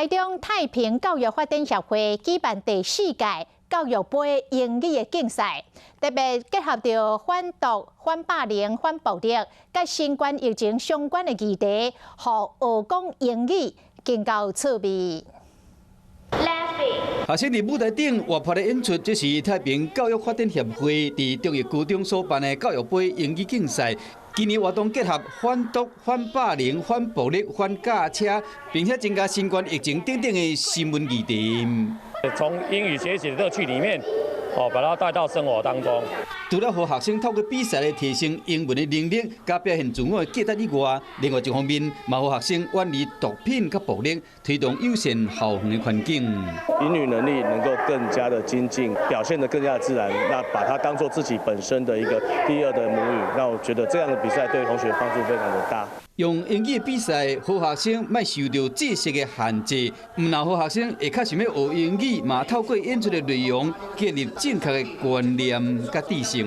台中太平教育發展協會舉辦第四屆教育盃英語的競賽，特別結合著反毒、反霸凌、反暴力，佮新冠疫情相關的議題，予學講英語更夠趣味。學生佇舞台頂活潑的演出，這是太平教育發展協會佇中益高中所辦的教育盃英語競賽。今年活動結合反毒、反霸凌、反暴力、反駕車，並且增加新冠疫情等等的新聞議題。從英語學習的樂趣裡面，哦，把它帶到生活當中。除了予學生透過比賽來提升英文的能力，佮表現自我的價值以外，另外一方面，嘛予學生遠離毒品佮暴力，推動友善校園的環境。英語能力能夠更加的精進，表現得更加的自然，那把它當做自己本身的一個第二的母語，那我覺得這樣的比賽對同學幫助非常的大。用英語比賽，予學生莫受著知識的限制，毋但予學生會較想欲學英語，嘛透過演出的內容建立正確的觀念佮知性。